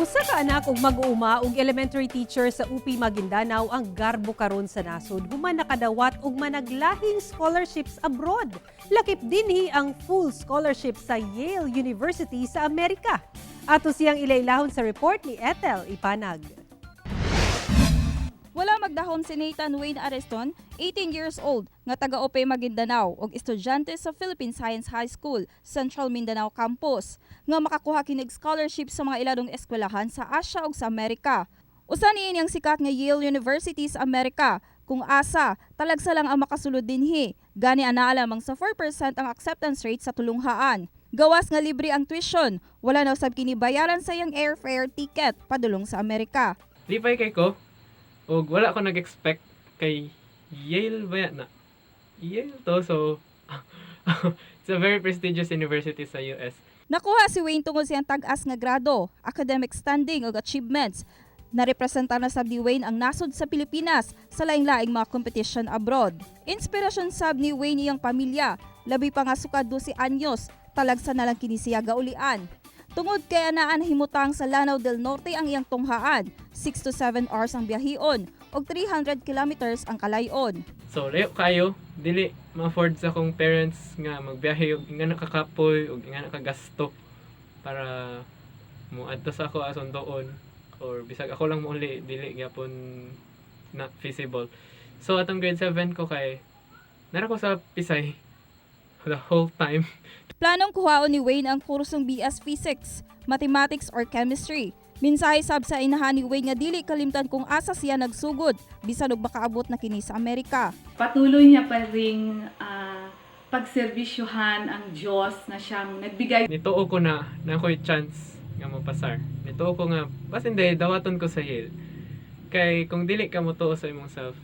Usa ka anak ug mag-uuma ug elementary teacher sa UP Maguindanao ang garbo karon sa nasod human nakadawat og managlahing scholarships abroad. Lakip dinhi ang full scholarship sa Yale University sa Amerika. Ato siyang ilailahon sa report ni Ethel Ipanag. Wala magdahom si Nathan Wayne Areston, 18 years old, nga taga Upi, Maguindanao ug estudyante sa Philippine Science High School, Central Mindanao Campus, nga makakuha kinig scholarship sa mga iladong eskwelahan sa Asia ug sa Amerika. Usa niini ang sikat nga Yale University sa Amerika, kung asa talagsa lang ang makasulod dinhi. Gani anaa lamang sa 4% ang acceptance rate sa tulunghaan. Gawas nga libre ang tuition, wala na usab kini bayaran sa iyang airfare ticket padulong sa Amerika. Lipay kay ko ug wala ko nag-expect kay Yale ba yan na? Yale to, so it's a very prestigious university sa US. Nakuha si Wayne tungod sa iyang tag-as nga grado, academic standing ug achievements. Narepresentar na sab ni Wayne ang nasod sa Pilipinas sa laing-laing mga competition abroad. Inspirasyon sab ni Wayne iyang pamilya, labi pa nga sukad 12 anyos, talagsa na lang kini siya gaulian. Tungod kay anaan himutang sa Lanao del Norte ang iyang tunghaan, 6 to 7 hours ang biyahion ug 300 kilometers ang kalayon. So layo kayo, dili ma-afford sa akong parents nga magbiyahe og ingana kakapoy ug ingana kagasto para mo adto sa ako ason doon or bisag ako lang mouli, dili gyapon na feasible. So atong grade 7 ko kay nara ko sa Pisay the whole time. Planong kuhaon ni Wayne ang kursong BS Physics, Mathematics or Chemistry. Mensahe sab sa inahan ni Wayne nga dili kalimtan kung asa siya nagsugod bisan og makaabot na kini sa Amerika. Patuloy niya pa ring pagserbisyuhan ang Diyos na siyang nagbigay Nituo ko na na ako'y chance nga mapasar. Nituo ko nga basin diay dawaton ko sa Yale. Kay kung dili ka motuo sa imong self,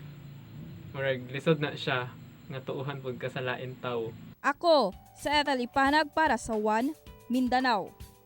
murag lisod na siya nga tuuhan pud ka sa lain tawo. Ako, sa Ethel Ipanag para sa One Mindanao.